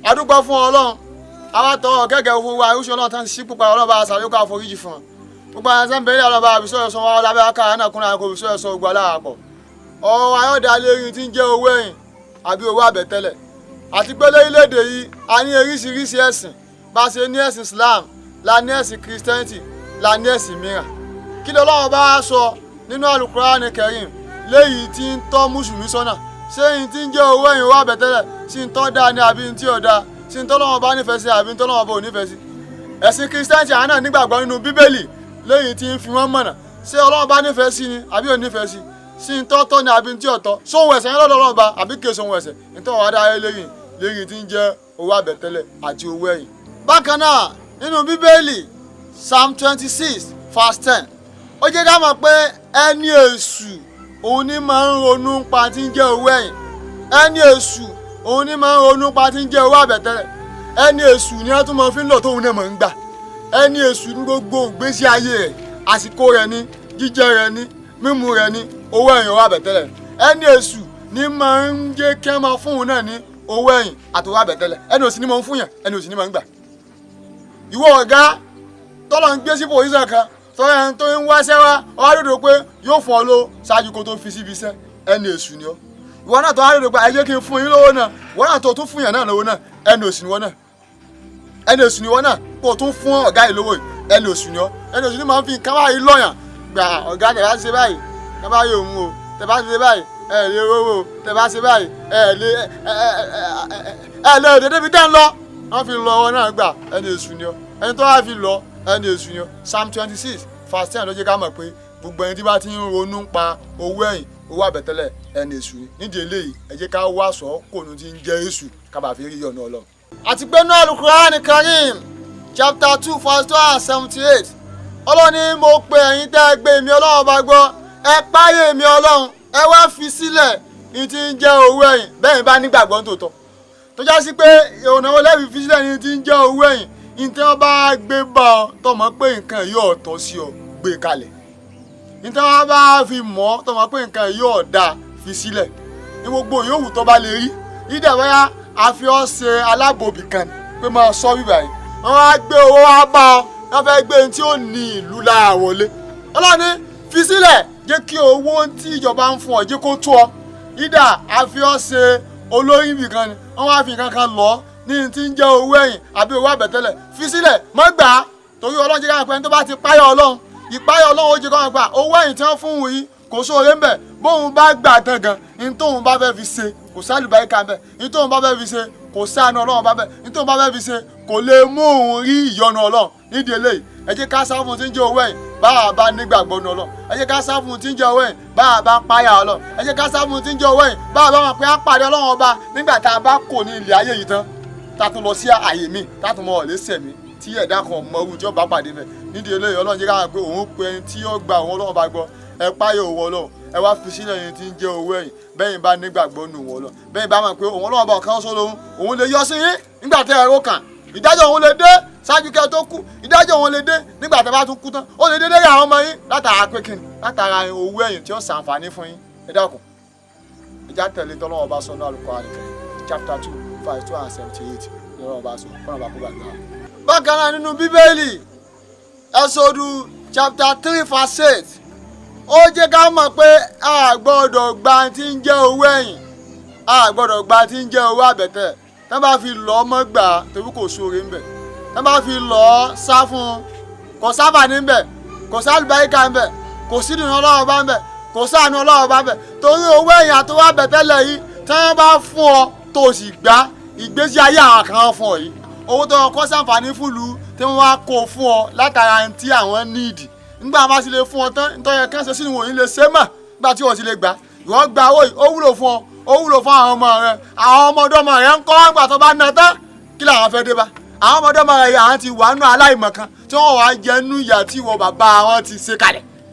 Adúpẹ́ fún Ọlọ́run, àwa tọrọ kẹ́kẹ́ fún wa irúṣẹ́ Ọlọ́run tán sí púpà. Ọlọ́run bá aṣàlékún àforíjì fún wọn. Gbogbo àwọn ẹsẹ̀ ń bẹ̀rẹ̀, Ọlọ́run bá àbísọ̀ ẹ̀sán wa lábẹ́ akára náà kúnra kò bísọ̀ ẹ̀sán ogun aláàpọ̀. Ọ̀rọ̀ ayọ́dà lérí tí ń jẹ́ owó ẹ̀yìn àbí owó àbẹ̀tẹ́lẹ̀, àti pé lórílẹ̀‐èdè yìí a ní oríṣiríṣi ẹ̀sìn. Bá a ṣe ní ẹ̀sìn Islam, la ní ẹ̀sìn Christianity, la ní ẹ̀sìn mìíràn. Kí ni Ọlọ́run bá wá sọ nínú Alukurani Karim léyìí tí ń tọ́ mùsùlùmí sọ́nà? Ṣé èyí tí ń jẹ́ owó ẹ̀yìn, owó àbẹ̀tẹ́lẹ̀, sí ń tọ́ dáa ní àbí tí ò dáa? Sí ń tọ́ Ọlọ́run bá nífẹ̀ẹ́ sí àbí ń tọ́ Ọlọ́run bá ò nífẹ̀ẹ́ sí? Ẹ̀sìn Christianity, àwọn náà nígbàgbọ́ nínú Bíbélì léyìí tí ń fi wọ́n mọ̀nà. Ṣé Ọlọ́run bá nífẹ̀ẹ́ sí ni àbí ò nífẹ̀ẹ́ sí? Sí ń tọ́ tọ́ ni àbí tí ò tọ́? Sóhun ẹ̀ṣẹ̀ yẹn lọ́dọ̀ Ọlọ́run bá àbí kìí sóhun ẹ̀ṣẹ̀? Nítorí wàá dá léyìn léyìí tí ń jẹ́ owó àbẹ̀tẹ́lẹ̀ àti owó ẹ̀yìn. Bákan náà, nínú Bíbélì, Psalm 26 verse 10, ó jẹ́ ká mọ̀ pé ẹni èṣù òun ní máa ń ronú pa tí ń jẹ́ owó ẹ̀yìn. Ẹni èṣù òun ní máa ń ronú pa tí ń jẹ́ owó àbẹ̀tẹ́lẹ̀. Ẹni èṣù ni wọ́n tún máa fi ń lọ tóun náà máa ń gbà. Ẹni èṣù ní gbogbo ìgbésí ayé rẹ̀, àsìkò rẹ̀ ní jíjẹ rẹ̀, ní mímu rẹ̀, ní owó ẹ̀yìn, owó àbẹ̀tẹ́lẹ̀. Ẹni èṣù ní máa ń jẹ́ kí wọ́n máa fún òun náà ní owó ẹ̀yìn àti owó àbẹ̀tẹ́lẹ̀. Ẹni òsì ní máa ń fún yàn, ẹni òsì ní máa ń gbà. Ìwọ ọ̀gá tọ́lọ̀ ń gbé sí position kan, tọ́lọ̀ ẹni tó ń wáṣẹ́ wá, ọwọ́ dòdò pé yóò fún ọ lówó ṣáájú kó tó fi síbi iṣẹ́, ẹni èṣù ni ọ. Ìwọ náà tó wá dòdò pé ẹ jẹ́ kí n fún yín lówó náà, ìwọ náà tó tún fún yàn náà lówó náà, ẹni òsì ni wọ́n náà. Ẹni èṣù ni wọ́n náà kó o tún fún ọ̀gá yìí lówó yìí, ẹni èṣù ni ọ́. Ẹni èṣù ni máa ń fi nǹkan báyìí lọ́yàn gbà. Ọ̀gá, tẹ̀ bá ṣe báyìí, tẹ̀ bá yóò mú o, tẹ̀ bá ṣe báyìí, ẹ̀ lè rówó, tẹ̀ bá ṣe báyìí, ẹ̀ lè òde débi tẹ́ ń lọ. Wọ́n fi lọ ọ náà gbà, ẹni èṣù ni ọ́. Ẹni tó wá fi lọ, ẹni èṣù ni ọ́. Psalm 26 verse 10 ló jẹ́ ká mọ̀ pé gbogbo ẹni tí bá ti ń ronú pa owó ẹ̀yìn, owó àbẹ̀tẹ́lẹ̀, ẹni èṣù ni. Nídìí eléyìí, ẹ jẹ́ ká wá sọ kònú tí ń jẹ́ èṣù kábàá fi rí ọ̀nà Ọlọ́run. Àti pé ní Alukurani Karim chapter 2 verse 278, Ọlọ́run ní, "Mo pe ẹ̀yin tẹ́ ẹ gbé èmi Ọlọ́run bá gbọ́, ẹ páyé èmi Ọlọ́run, ẹ wá fi sílẹ̀ ní tí ń jẹ́ owó ẹ̀yìn." Bẹ́ẹ̀ bá nígbàgbọ́ tòótọ́, tó já sí pé ọ̀nà wo lẹ́bi fi sílẹ̀ ní tí ń jẹ́ owó ẹ̀yìn? Ní tí wọ́n bá gbé bá ọ tọmọ pé nǹkan yóò tọ́ sí ọ, gbé kalẹ̀. Ní tí wọ́n bá fi mọ̀ ọ́ tọmọ pé nǹkan yóò dáa, fi sílẹ̀. Ní gbogbo yòówù tó bá lè rí ìdá, bóyá a fi ọ́ ṣe alábòbí kan pé máa sọ bíbà yìí, wọ́n á gbé owó wá bá ọ, wọ́n fẹ́ gbé ohun tí ó ní ìlú lára wọlé, Ọlọ́run ní fi sílẹ̀. Jẹ́ kí owó tí ìjọba ń fún ọ, jẹ́ kó tó ọ. Ìdá a fi ọ́ ṣe olórí ibì kan ni, wọ́n wá fi nǹkan kan lọ ní tí ń jẹ́ owó ẹ̀yìn àbí owó àbẹ̀tẹ́lẹ̀, fi sílẹ̀, má gbà á. Torí Ọlọ́run jẹ́ ká pẹ́, tó bá ti páyọ̀ Ọlọ́run, ìpáyọ̀ Ọlọ́run ó jẹ́ ká pa owó ẹ̀yìn tí wọ́n fún òun yìí, kò sóore ń bẹ̀. Bóun bá gbà tán gan, ní tóun bá fẹ́ fi ṣe, kò sálùbáríkà ń bẹ̀. Ní tóun bá fẹ́ fi ṣe, kò sáànù Ọlọ́run bá bẹ̀. Ní tóun bá fẹ́ fi ṣe, kò lè mú òun rí ìyọ́nú Ọlọ́run. Nídìí eléyìí, ẹ jẹ́ ká sá fún tí ń jẹ́ owó ẹ̀yìn bá a bá nígbàgbọ́ nu Ọlọ́run. Ẹ jẹ́ ká sá fún tí ń jẹ́ owó ẹ̀yìn bá a bá páyà Ọlọ́run. Ẹ jẹ́ ká sá fún tí ń jẹ́ owó ẹ̀yìn bá a bá wọn pé á pàdé Ọlọ́run ọba nígbà tá a bá kò ní ilẹ̀ ayé yìí tán, tá a tún lọ sí àyè míì, tá a tún mọ ọ̀lẹ́ sẹ̀mí tí ẹ̀dá kan mọ ohun tí ó bá pàdé mẹ́. Nídìí eléyìí, Ọlọ́run jẹ́ ká mọ̀ pé òun pe ẹni tí ó gba òun Ọlọ́run bá gbọ́, ẹ páyà òun Ọlọ́run, ẹ wá fi sílẹ̀ yẹn tí ń jẹ́ owó ẹ̀yìn. Bẹ́yìn bá nígbàgbọ́ nù wọ́n lọ, bẹ́yìn bá mọ̀ pé òun Ọlọ́run bá ọ̀kan sọ lóhun, òun lè yọ sí yín nígbà tẹ́ ẹ̀rọ kàn. Ìdájọ́ òun lè dé ṣáájú kẹ́ ẹ tó kú. Ìdájọ́ òun lè dé nígbà tẹ́ bá tún kú tán. Ó lè dé lórí àwọn ọmọ yín látara pé kíni? Látara owó ẹ̀yìn tí ó ṣàǹfààní fún yín. Ẹ dákun, ẹ já tẹ̀lé tọ́lọ́wọ́ bá sọ ní Al-Qur'an chapter 2 verse 278 lọ́wọ́ bá sọ kọ́nà bá kó gbàgbà. Bákan náà, nínú Bíbélì, Ẹ́sọ́dù chapter 3 verse 8, ó jẹ́ ká mọ̀ pé a gbọ́dọ̀ gba tí ń jẹ́ owó ẹ̀yìn, a gbọ́dọ̀ gba tí ń jẹ́ owó àbẹ̀tẹ̀. Tá bá fi lọ́ mọ́ gbà, torí kò sóore ńbẹ̀. Tá bá fi lọ́, sá fún un, kò sábà níbẹ̀, kò sálùbáríkà ńbẹ̀, kò sídùn Ọlọ́run bá ńbẹ̀, kò sáànù Ọlọ́run bá ńbẹ̀. Torí owó ẹ̀yìn àtọwọ́ àbẹ̀tẹ́lẹ̀ yìí tí wọ́n bá fún ọ tó o sì gbá, ìgbésí ayé àwọn kan fún ọ yìí, owó tó kọ́ sàǹfààní fúlù tí wọ́n wá kó fún ọ látara tí àwọn níìdì. Nígbà wọn bá sì lè fún ọ tán, nítorí kán ṣe sínú wòye lè ṣe mọ̀. Nígbà tí wọ́n sì lè gbà, ìwọ́n gba owó yìí, ó wúlò fún ọ, ó wúlò fún àwọn ọmọ rẹ. Àwọn ọmọdọ́mọ rẹ ń kọ́ nígbà tó bá ná tán, kí làwọn fẹ́ dé bá? Àwọn ọmọdọ́mọ rẹ yìí, àwọn ti wà nù aláìmọ̀ kan tí wọ́n wàá jẹ nú ìyà tí ìwọ bàbá wọn ti ṣe kalẹ̀,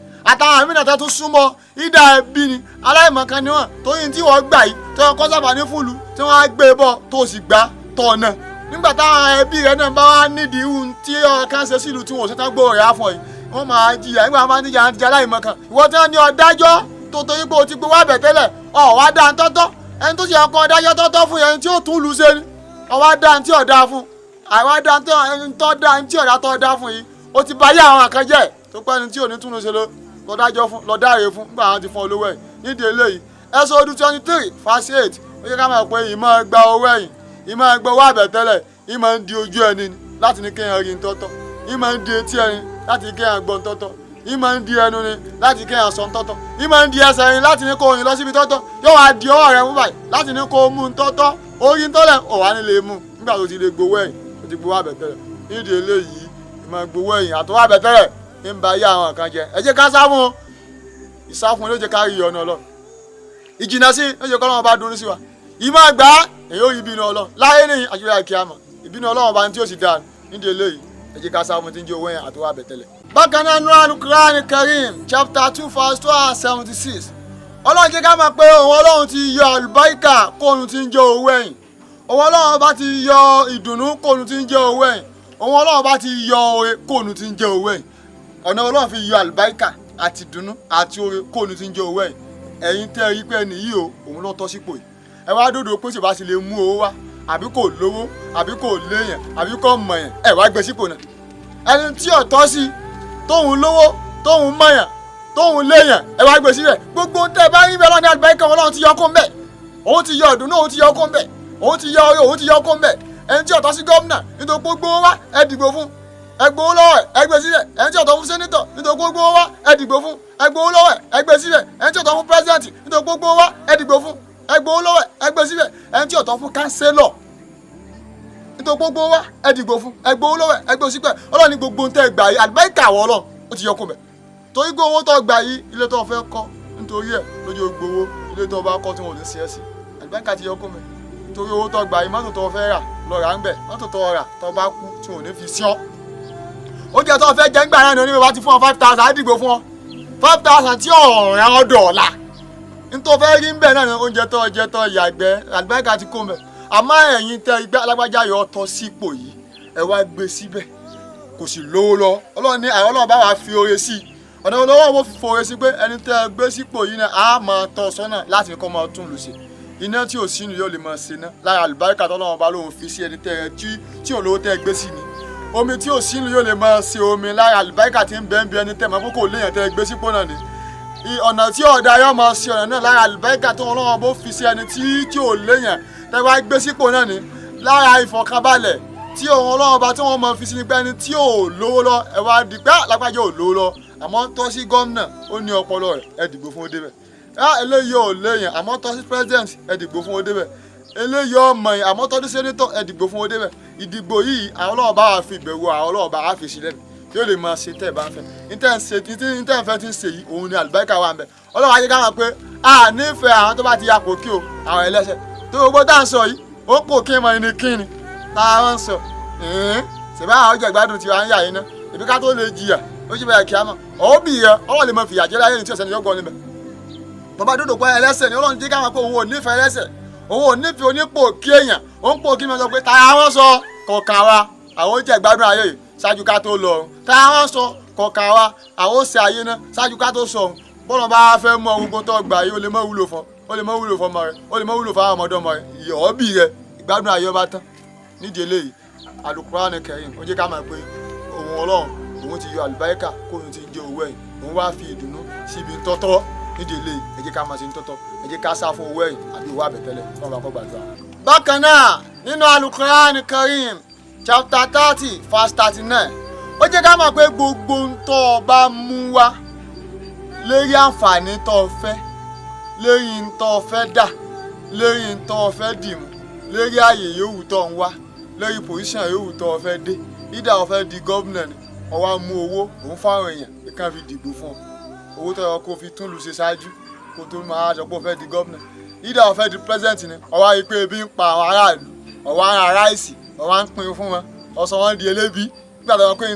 àtàwọn àmì náà tó súnmọ́ ìdá ẹbí ni aláìmọ̀kan ni wọ́n. Torí tí wọ́n gbà yìí tó yẹ kó sábà ní fúlù tí wọ́n á gbé bọ̀ tó sì gbà tọ̀ náà, nígbà táwọn ẹbí rẹ náà bá wá nídìí irú tí ọkàn ṣe sílùú tí wọn ò ṣetán gbòòrò rẹ̀ á fọ yìí, wọ́n máa jìyà. Nígbà wọn máa ń jìyà, àti aláìmọ̀kan ìwọ tí wọ́n ní ọ̀dájọ́ tó torí pé o ti gbé wá bẹ̀ tẹ́lẹ̀, ọ̀ wá dá tọ́tọ́. Ẹni tó ṣe ọkọ̀ ọ̀dájọ́ tọ́tọ́ fún yẹn tí ó tún lù ṣe ni. Ọwọ́ dá ní tí ọ̀dá fún, àwọn dá ní tó dá ní tí ọ̀dá tó dá fún yìí, ó ti bá yé àwọn kan jẹ́ tó pẹ́ ní tí ò ní túnú ṣe lọ́dájọ́ fún, lọ́dáre fún nígbà àwọn ti fún olówó ẹ̀yìn. Nídìí eléyìí, Ẹ́sọ́dù 23 verse 8, ó yẹ ká máa pé ìmọ̀ gba owó ẹ̀yìn, ìmọ̀ gba owó àbẹ̀tẹ́lẹ̀, ìmọ̀ ń di ojú ẹni láti ní kéèyàn rí ntọ́tọ́, ìmọ̀ ń di etí ẹni láti ní kéèyàn gbọ́ ntọ́tọ́, ìmọ̀ ń di ẹnu ni láti kéèyàn sọ ntọ́tọ́, ìmọ̀ ń di ẹsẹ̀ ni láti ní kó rìn lọ síbi tọ́tọ́, yóò wá di ọwọ́ rẹ mú báyìí láti ní kó mú ntọ́tọ́ orí ntọ́lẹ̀ ò wá ní lè mú nígbà tó ti lè gbowó ẹ̀yìn, tó ti gbowó àbẹ̀tẹ́lẹ̀. Nídìí eléyìí, ìmọ̀ gbowó ẹ̀yìn àtọwọ́ àbẹ̀tẹ́lẹ̀ ń ba ayé àwọn kan jẹ. Ẹ jẹ́ ká sá fún ìsáfún, ló jẹ́ ká rí ọ̀nà lọ ìjìnà sí, ló jẹ́ kọ́ lọ́wọ́ bá dúró sí wa. Ìmọ̀ àgbà èyí ò rí ìbínú Ọlọ́run láyé ní àjọyọ̀ àkíyàmọ̀, ìbínú Ọlọ́run bá ní tí ó sì dáa. Nídìí eléyìí, ẹ jẹ́ ká sá fún tí ń jẹ́ owó yẹn àtọwọ́ àbẹ̀tẹ́lẹ̀. Bákan náà, nínú Al-Qur'an Karim chapter 2 verse 276, Ọlọ́run jẹ́ ká mọ̀ pé òun Ọlọ́run ti yọ àlùbáríkà kóònù tí ń jẹ́ owó ẹ̀yìn, òun Ọlọ́run bá ti yọ ìdùnnú kóònù tí ń jẹ́ owó ẹ̀yìn, òun Ọlọ́run bá ti yọ oore kóònù tí ń jẹ́ owó ẹ̀yìn. Ọ̀nà Ọlọ́run fi yọ àlùbáríkà àti ìdùnnú àti oore kóònù tí ń jẹ́ owó ẹ̀yìn. Ẹ̀yin tẹ́ ẹ rí pé ẹni yìí o, òun ló tọ́ sípò yìí, ẹ wá dòdò pé ṣèbá sì lè mú owó wá, àbí kò lówó, àbí kò léèyàn, àbí kò mọ̀yàn, ẹ wá gbé sípò náà. Ẹni tí ò tọ́ sí, tóun lówó, tóun mọ̀yàn, tóun léèyàn, ẹ wá gbé síbẹ̀. Gbogbo tẹ́ ẹ bá rí bẹ́ẹ̀ lọ́ní àlùbáríkà Ọlọ́run ti yọ kó ń bẹ̀, òun ti yọ ìdùnnú, òun ti yọ kó ń bẹ̀, òun ti yọ oore, òun ti yọ kó ń bẹ̀. Ẹni tí ò tọ́ sí gómìnà, nítorí gbogbo wá, ẹ dìbò fún, ẹ gbowó lọ́wọ́ ẹ̀, ẹ gbé síbẹ̀. Ẹni tí ò tọ́ fún senator, nítorí gbogbo wá, ẹ dìbò fún, ẹ gbowó lọ́wọ́ ẹ̀, ẹ gbé síbẹ̀. Ẹni tí ò tọ́ fún president, nítorí gbogbo wá, ẹ dìbò fún, ẹ gbowó lọ́wọ́ ẹ̀, ẹ gbé síbẹ̀. Ẹni tí ò tọ́ fún councillor, nítorí gbogbo wá, ẹ dìbò fún, ẹ gbowó lọ́wọ́ ẹ̀, ẹ gbé síbẹ̀. Ọlọ́run ní gbogbo tẹ́ ẹ gbà yìí, àlùbáríkà wọ̀ Ọlọ́run ó ti yọ kó mẹ́, torí pé owó tó gbà yìí, ilé tó fẹ́ kọ́, nítorí ẹ̀ lójú gbowó. Ilé tó bá kọ́ tí wọn ò ní sí ẹ sí, àlùbáríkà ti yọ kó mẹ́. Torí owó tó gbà yìí, mọ́tò tó fẹ́ rà lọ rà ń bẹ̀, mọ́tò tó rà tó bá kú tí wọn ò ní fi sí ọ́. Oúnjẹ tó fẹ́ jẹ ńgbà náà ni oníbẹ̀ bá ti fún ọ 5,000, á dìgbò fún ọ 5,000 tí ọ̀rẹ́ ọdọ̀ ọ̀la nítorí fẹ́ rí ń bẹ̀ náà ni oúnjẹ tó jẹ tó yàgbẹ́, àlùbáríkà ti kó mẹ́. Àmọ́ ẹ̀yin tẹ igbá alágbájá yọ ọtọ sípò yìí, ẹ wá gbé síbẹ̀, kò sì lówó lọ. Ọlọ́run ní àwọn Ọlọ́run bá wà fi oore sí i. Ọ̀nà Ọlọ́run wọ́n fi fòore sí pé ẹni tẹ́ ẹ gbé sípò yìí náà á máa tọ́ sọ́nà láti kọ́ máa tún lù sí iná tí ò sínú yóò lè máa ṣe ná lára àlùbáríkà tọ́lọ́run bá lóun fi sí ẹni tẹ́ ẹ tí ò lówó tẹ́ ẹ gbé sí ni. Omi tí ò sínú yóò lè máa ṣe omi lára àlùbáríkà tí ń bẹ ń bẹ ẹni tẹ́ mọ́ kókò léèyàn tẹ́ ẹ gbé sípò náà ni. Ọ̀nà tí ọ̀dà yóò máa ṣe ọ̀nà náà lára àlùbáríkà tó Ọlọ́run bó fi sí ẹni tí ò léèyàn tẹ́ wá gbé sípò náà ni. Lára ìfọ̀kànbalẹ̀ tí òun Ọlọ́run bá tí wọ́n máa fi sí ni pé ẹni tí ò lówó lọ, ẹ wá di pé lágbájá ò lówó lọ, àmọ́ tọ́ sí gómìnà, ó ní ọpọlọ rẹ̀, ẹ dìbò fún ó débẹ̀. Eléyìí ò léèyàn, àmọ́ tọ́ sí president, ẹ dìbò fún ó débẹ̀. Eléyìí ọmọ yìí, àmọ́ tọ́ sí senator, ẹ dìbò fún ó débẹ̀. Ìdìbò yìí, àwọn Ọlọ́run bá wà fi ìbẹ̀wò, àwọn Ọlọ́run bá wà fi sílẹ̀, yóò lè máa ṣe tẹ́ ẹ̀ bá ń fẹ́. Níta ń ṣe, níta ń fẹ́ tí ń ṣe yìí, òun ni àlùbáríkà wà ń bẹ̀. Ọlọ́run ayé ká máa pé a nífẹ̀ẹ́ àwọn tó bá ti ya pò kí o, àwọn ẹlẹ́sẹ̀ tó gbogbo tá à ń sọ yìí, ó pò kí mọ ẹni kí ni tá a ń sọ ṣèbá àwọn ọjà ìgbádùn tiwa ń yà yín ná ìbí ká tó lè jìyà ó ṣe bẹ́ẹ̀ kí á mọ̀ ọ́ bì yẹ Ọlọ́run lè mọ fìyà jẹ láyé ní tí ọ̀sẹ̀ ni yóò gbọ́ níbẹ̀. Bàbá dòdò pé ẹlẹ́sẹ̀ ni Ọlọ́run jẹ́ káwọn pé òun ò nífẹ̀ẹ́ ẹlẹ́sẹ̀, òun ò nífẹ̀ẹ́ onípò kí èèyàn ó ń pò kí mi sọ pé tara wọn sọ kọ̀ọ̀kan wa, àwọn ó jẹ ìgbádùn ayé yìí ṣáájú ká tó lọ ọ̀run. Tara wọn sọ kọ̀ọ̀kan wa, àwọn ó ṣe ayé náà ṣáájú ká tó sọ ọ̀run. Bọ́lá bá fẹ́ mọ gbogbo tó gbà yìí, ó lè mọ wúlò fún ó lè mọ wúlò fún ọmọ rẹ, ó lè mọ wúlò fún àwọn ọmọdé ọmọ rẹ, ìyọ̀ọ́bì rẹ, ìgbádùn ayé ọba tán. Nídìí eléyìí, Al-Qur'an Karim ó jẹ́ ká mọ̀ pé òun Ọlọ́run, òun ti yọ àlùbáríkà kóun ti ń jẹ owó ẹ̀yìn, òun wá fi ìdùnnú síbi tọ́tọ́. Nídìí eléyìí, ẹ jẹ́ ká máa ṣe ń tọ́tọ́, ẹ jẹ́ ká sá fún owó ẹ̀yìn àbí owó àbẹ̀tẹ́lẹ̀ fún ọba kọ́ gbàdúrà. Bákan náà, nínú Al-Qur'an Karim chapter 30 verse 39, ó jẹ́ ká mọ̀ pé gbogbo ń tọ́ ọ bá mú wá lérí àǹfààní tó o fẹ́, lérí ń tọ́ ọ fẹ́ dà, lérí ń tọ́ ọ fẹ́ dìmú, lérí ààyè yòówù tó ń wá, lórí position yòówù tó o fẹ́ dé, ìdá o fẹ́ di gómìnà ni, ó wá mú owó òun fáwọn èèyàn kí fi dìbò fún ọ, owó tó yẹ kó fi tún lù ṣe ṣáájú kó tó máa sọ pé o fẹ́ di gómìnà. Ìdá o fẹ́ di president ni, ó wá rí pé ebi ń pa àwọn aráàlú, ó wá ń ra rice, ó wá ń pín fún wọn, ó sọ wọ́n di elébi nígbà tó yẹ pé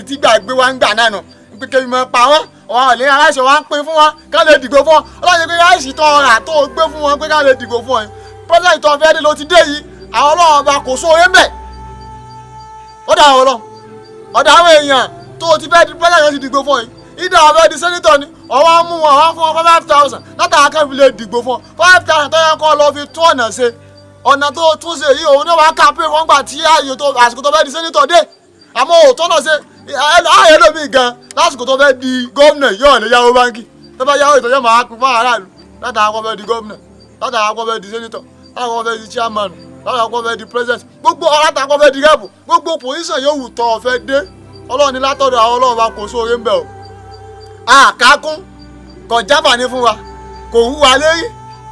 ntí gbàgbé wá ń gbà náà nù pé kébi máa pa wọ́n, ó wá lè ra rice, ó wá ń pín fún wọn ká lè dìbò fún ọ. Ọlọ́run pé rice tó rà tó gbé fún wọn pé ká lè dìbò fún ọ, president tó fẹ́ dé ló ti dé yìí, àwọn Ọlọ́run ọba kò sóore ń bẹ̀. Ọ̀dà àwọn Ọlọ́run, ọ̀dà àwọn èèyàn tó o ti fẹ́ di president ti dìgbò fún ọ yìí. Ìdá ọ̀fẹ́ di senator ni, ọwọ́ mú wọn, ọwọ́ fún wọn 5,000 látara kan fi lè dìgbò fún ọ, 5,000 tó yẹ kó lọ fi tún ọ̀nà ṣe. Ọ̀nà tó tún ṣe yìí, òun náà wàá kàpé wọn gbà tí ààyè tó àsìkò tó fẹ́ di senator dé. Àmọ́ òótọ́ náà ṣe ààyè lómi gan lásìkò tó fẹ́ di gómìnà yóò lè yáwó báńkì. Tó bá yáwó, ìtọ́jú máa pín fún aráàlú látara kó fẹ́ di gómìnà, látara kó fẹ́ di senator, látara kó fẹ́ di chairman, látara kó fẹ́ di president, gbogbo látara kó fẹ́ di rep, gbogbo position yóò wù tọ́ ọ fẹ́ dé. Ọlọ́run ní látọ̀dọ̀ àwọn Ọlọ́run bá kò sóore ń bẹ̀ o. Àkákún kò jáfàní fún wa, kò wúwa lérí,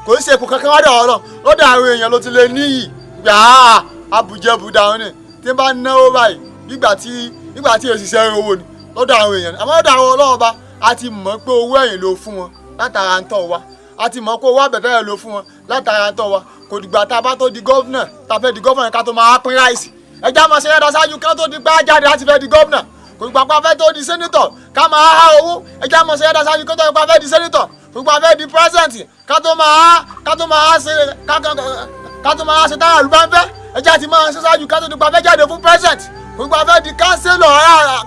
kò ń ṣe kò kankan wádà. Ọlọ́run lọ́dọ̀ àwọn èèyàn ló ti lè níyì gbà á. Abùjẹbùdà wọn ni tí n bá náwó báyìí nígbà tí èsì sẹ́yìn owó ni lọ́dọ̀ àwọn èèyàn. Àmọ́ lọ́dọ̀ àwọn Ọlọ́run bá, a ti mọ̀ pé owó ẹ̀yìn ló fún wọn látara ń tọ̀ wá. A ti mọ̀ pé owó àbẹ̀tẹ́lẹ̀ ló fún wọn látara ń tọ̀ wá. Kò dìgbà tá a bá tó di governor, tá a fẹ́ di governor, ká tó máa pín rice. Ẹjẹ́ máa ṣe ẹ̀dá ṣáájú ká tó di pé á jáde láti fẹ́ di governor. Kò dìgbà pa fẹ́ tó di senator ká máa há owó. Ẹjẹ́ máa ṣe ẹ̀dá ṣáájú ká tó di pa fẹ́ di senator. Kò dìgbà fẹ́ di president ká tó máa ṣe táwọn àlùbá ń fẹ́. Ẹjẹ́ àti máa ṣe ṣáájú ká tó di pa fẹ́ jáde fún president. Kò dìgbà fẹ́ di councillor,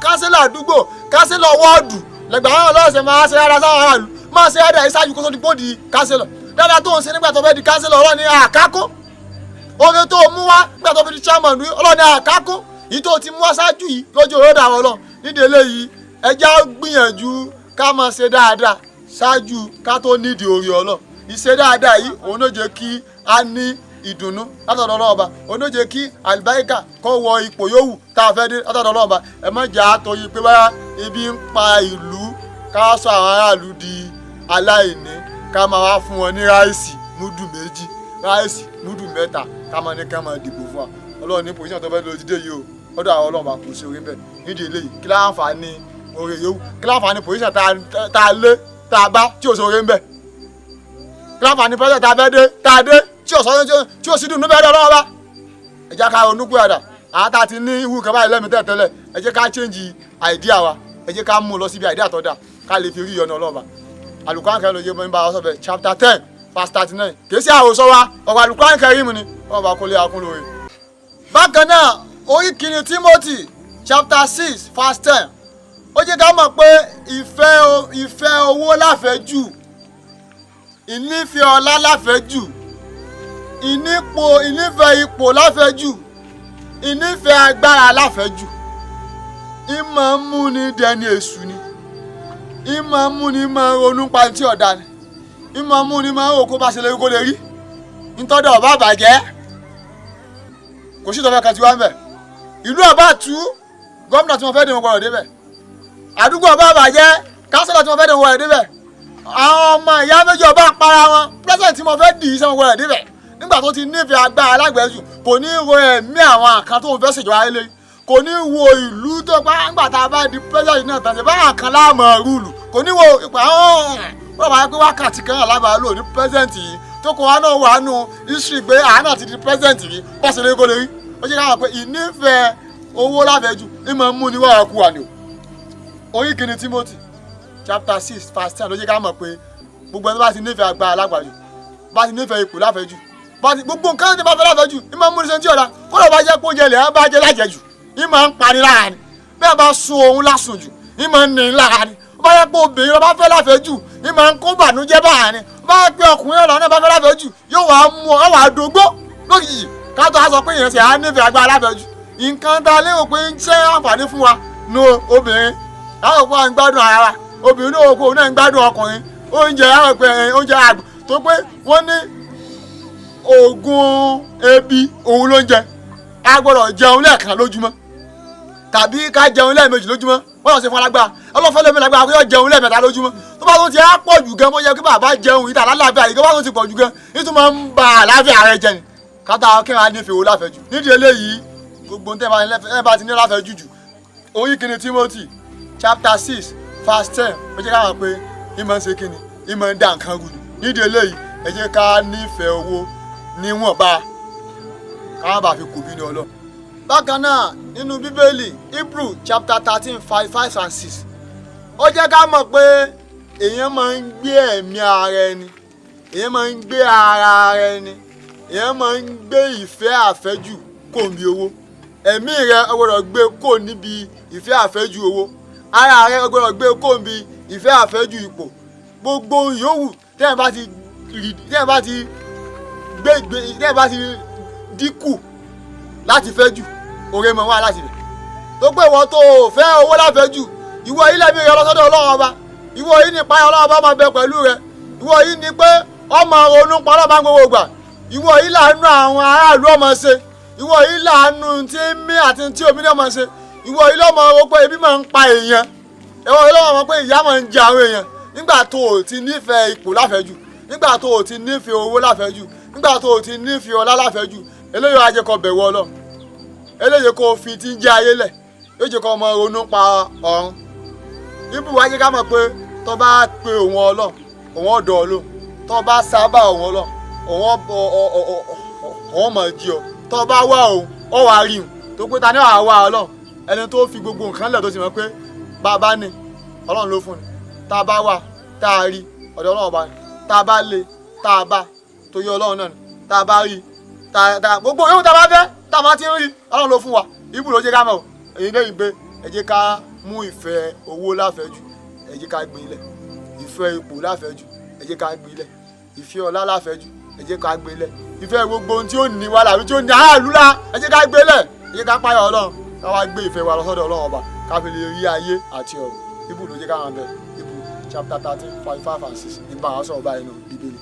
councillor àdúgbò, councillor wọ́ọ̀dù lẹ́gbàá àwọn ọlọ́ọ̀sẹ̀ máa ṣe dáadáa sáwọn aráàlú. Máa ṣe dáadáa ìṣáájú kó tó di pé ó di councillor. Dáadáa tó ń ṣe nígbà tó fẹ́ di councillor, Ọlọ́run ní àkákó. Oore tó mú wá nígbà tó fi di chairman rí, Ọlọ́run ní àkákó. Yìí tó ti mú wá ṣáájú yìí lójú òró àwọn Ọlọ́run. Nídìí eléyìí, ẹjẹ́ á gbìyànjú ká máa ṣe dáadáa ṣáájú ká tó nídìí oore Ọlọ́run. Ìṣe dáadáa yìí, òun ló jẹ́ kí a ní ìdùnnú látọ̀dọ̀ Ọlọ́run Ọba. Òun ló jẹ́ kí àlùbáríkà kó wọ ipò yòówù tá a fẹ́ dé látọ̀dọ̀ Ọlọ́run Ọba. Ẹ má jà á torí pé báyà ibi ń pa ìlú, ká sọ àwọn aráàlú di aláìní, ká máa wá fún wọn ní rice múdù 2, rice múdù 3, ká máa ní ká máa dìbò fún wa. Ọlọ́run ní position tó fẹ́ lọ dídé yìí o, ọ̀dọ̀ àwọn Ọlọ́run bá kò sí orí bẹ́ẹ̀. Nídìí eléyìí, kí láǹfààní oore yòówù? Kí láǹfààní position tá a lé, tá a bá tí ò sóore ń bẹ̀? Kí láǹfààní position tá a fẹ́ dé, tá a dé, tí ò sọ tí ò sí dùn níbẹ̀ dọ̀ lọ́wọ́ bá? Ẹ jẹ́ ká ronú pé àdà àwọn tá a ti ní irú kan báyìí lẹ́mìí tẹ́lẹ̀, ẹ jẹ́ ká change idea wa. Ẹ jẹ́ ká mú un lọ síbi idea tó dáa, ká lè fi rí ìyọ́nú Ọlọ́run bá. Àlùkùránì kan ló yẹ bá wa sọ bẹ́ẹ̀, chapter 10 verse 39. Kì í ṣe àròsọ wa, ọ̀rọ̀ Àlùkùránì Kẹ́rímù ni wọ́n bá kólé akún lórí. Bákan náà, orí kìíní Timothy chapter 6 verse 10, ó jẹ́ ká mọ̀ pé ìfẹ́ owó láfẹ̀ẹ́jù, ìnífẹ̀ẹ́ ọlá láfẹ̀ẹ́jù, ìnífẹ̀ẹ́ ipò láfẹ̀ẹ́jù, ìnífẹ̀ẹ́ agbára láfẹ̀ẹ́jù, ìmọ̀ ń múni dẹni èṣù ni. Ìmọ̀ ń múni máa ń ronú pa tí ọ̀dà ni. Ìmọ̀ ń múni máa ń rò kó bá ṣe lè rí kó lè rí ntọ́dọ̀ ọba bàjẹ́. Kò sí ìtọ́fẹ́ kan tí wá ń bẹ̀. Ìlú ọba tú, gómìnà tí wọ́n fẹ́ dé, wọn gbọ́dọ̀ débẹ̀. Àdúgbò ọba bàjẹ́, councillor tí wọ́n fẹ́ dé, wọn gbọ́dọ̀ débẹ̀. Àwọn ọmọ ìyá méjì ọba para wọn, president tí wọ́n fẹ́ dì í sẹ́wọ̀n gbọ́dọ̀ débẹ̀. Nígbà tó ti nífẹ̀ẹ́ agbára alágbẹ̀ẹ́jù, kò ní ro ẹ̀mí àwọn àkàn tó ń fẹ́ ṣèjọba lé, kò ní wo ìlú tó pa nígbà tá a bá di president náà tán ṣe bá àkàn láàmú rule. Kò ní wo ìpà wọ́n máa pé wákàtí kan alábàá lò ní president yìí tó kọ́ wa náà wà nù history pé àánà ti di president yìí pọ̀sẹ̀ lórí kó lè rí. Ó ṣe káwọn pé ìnífẹ̀ẹ́ owó láfẹ̀ẹ́jù ìmọ̀ ń mú ní wàhálà kú wa ni o. Orí kìíní Timothy chapter 6 verse 10 ló jẹ́ ká mọ̀ pé gbogbo ẹni tó bá ti nífẹ̀ẹ́ agbára lágbàjù, bá ti nífẹ̀ẹ́ ipò láfẹ̀ẹ́jù, bá ti gbogbo nǹkan tí bá fẹ́ láfẹ̀ẹ́jù, ìmọ̀ ń mú ní sẹ́ńtì ọ̀dà. Kó lọ́ọ́ bá jẹ́ pé oúnjẹ lè bá jẹ́ lájẹjù, ìmọ̀ ń pani lára ni. Bẹ́ẹ̀ bá sun òun lásùn jù, ìmọ̀ ń ní lára ni. Bá yẹ pé obìnrin ló bá fẹ́ láfẹ̀ẹ́jù, ìmọ̀ ń kó bànújẹ́ bára ni. Bá yẹ pé ọkùnrin ọ̀nà náà bá fẹ́ láfẹ̀ẹ́jù, yóò wá mú ọ wá dógbó lójijì. Ká tó a sọ pé èèyàn ṣe á nífẹ̀ẹ́ agbára láfẹ̀ẹ́jù, nǹkan tá a lérò pé ń ṣe àǹfààní fún wa nu obìnrin, àwọn òpó à ń gbádùn ara wa. Obìnrin náà òpó náà ń gbádùn ọkùnrin. Oúnjẹ, àwọn òpó oúnjẹ àgbò tó pé wọ́n ní oògùn ebi òun ló ń jẹ. A gbọ́dọ̀ jẹun lẹ́ẹ̀kan lójúmọ́ tàbí ká jẹun lẹ́ẹ̀mejì lójúmọ́. Wọ́n lọ sí fún alágbára ọlọ́fẹ́ lómi lágbára kó yọ jẹun lẹ́ẹ̀mẹ́ta lójúmọ́. Tó bá tó ti á pọ̀ jù gan, bó yẹ kí bàbá jẹun ìta lálàáfíà yìí, kó bá tó ti pọ̀ jù gan, nítorí máa ń ba àlàáfíà rẹ jẹ ni. Kátà kí wọn á nífẹ̀ẹ́ owó láfẹ̀ẹ́ jù. Nídìí eléyìí, gbogbo tẹ́ ẹ bá ti ní láfẹ̀ẹ́ jù jù, orí kìíní Timothy chapter 6 verse 10, ó jẹ́ ká mọ̀ pé ìmọ̀ ń ṣe kíni, ìmọ̀ ń dá nǹkan rú ni. Nídìí eléyìí, ẹ jẹ́ ká nífẹ̀ẹ́ owó níwọ̀nba, ká má bàa fi kò bínú Ọlọ́run. Bákan náà, nínú Bíbélì, Hebrew chapter 13 5 and 6, ó jẹ́ ká mọ̀ pé èèyàn máa ń gbé ẹ̀mí ara ẹni, èèyàn máa ń gbé ara ara ẹni, èèyàn máa ń gbé ìfẹ́ àfẹ́jù kò níbi owó. Ẹ̀mí rẹ, o gbọ́dọ̀ gbé kò níbi ìfẹ́ àfẹ́jù owó. Ara rẹ, o gbọ́dọ̀ gbé kò níbi ìfẹ́ àfẹ́jù ipò. Gbogbo yòówù tẹ́yìn bá ti gbé, tẹ́yìn bá ti Dínkù láti fẹ́ jù, oore mọ̀ wá láti rẹ̀ tó pé ìwọ tó o fẹ́ owó láfẹ́ jù, ìwọ yìí lẹ́mí rẹ lọ́sọ́dọ̀ Ọlọ́run Ọba. Ìwọ yìí ní ìpayà Ọlọ́run Ọba máa bẹ pẹ̀lú rẹ. Ìwọ yìí ní pé ọmọ ronú pa Ọlọ́run bá ń gbogbo gbà. Ìwọ yìí láàánú àwọn aráàlú ọmọ ṣe. Ìwọ yìí láàánú tí ń mí àti tí omi náà máa ṣe. Ìwọ yìí lọ́mọ ro pé ebi máa ń pa èèyàn. Ìwọ yìí lọ́mọ mọ̀ pé ìyà máa ń jẹ àwọn èèyàn. Nígbà tó o ti nífẹ̀ẹ́ ipò láfẹ̀ẹ́jù, nígbà tó o ti nífẹ̀ẹ́ owó láfẹ̀ẹ́jù, nígbà tó o ti nífẹ̀ẹ́ ọlá láfẹ̀ẹ́jù, eléyìí á jẹ́ kó bẹ̀rù Ọlọ́run. Eléyìí kó fi ti ń jẹ́ ayé lẹ̀, yóò jẹ́ kó ọmọ ronú pa ọ̀run. Ibù wá jẹ́ ká mọ̀ pé tó bá pe òun Ọlọ́run, òun ọ̀dọ̀ Ọlọ́run. Tó bá sábà òun Ọlọ́run, òun mọ̀ jí ọ. Tó bá wá òun, ó wàá rí òun. Tó pé ta ni wàá wá Ọlọ́run? Ẹni tó fi gbogbo nǹkan lẹ̀, tó sì mọ̀ pé bàbá ni Ọlọ́run ló fún ni. Tá a bá wà, tá a rí, ọ̀dọ̀ Ọlọ́run ọba ni. Tá a bá lé, tá a bá tó yẹ, Ọlọ́run náà ni. Tá a bá rí, tá a gbogbo yòówù tá a bá fẹ́, tá a bá ti ń rí, Ọlọ́run ló fún wa. Ibù ló jẹ́ ká mọ̀. Èyí lẹ́yìn pé ẹ jẹ́ ká mú ìfẹ́ owó láfẹ̀ẹ́jù, ẹ jẹ́ ká gbé lẹ̀. Ìfẹ́ ipò láfẹ̀ẹ́jù, ẹ jẹ́ ká gbé lẹ̀. Ìfẹ́ ọlá láfẹ̀ẹ́jù, ẹ jẹ́ ká gbé lẹ̀. Ìfẹ́ gbogbo ohun tí ó ní wa làbí tí ó ní aráàlú la, ẹ jẹ́ ká gbé lẹ̀. Ẹ jẹ́ ká páyà Ọlọ́run, ká wá gbé ìfẹ́ wa lọ sọ́dọ̀ Ọlọ́run Ọba, ká fi lè rí ayé àti ọ̀run. Ibù ló jẹ́ ká hàn bẹ́ẹ̀. Ibù chapter 13 5, 5 and 6 nípa àwọn sọ̀rọ̀ báyìí nù Bíbélì.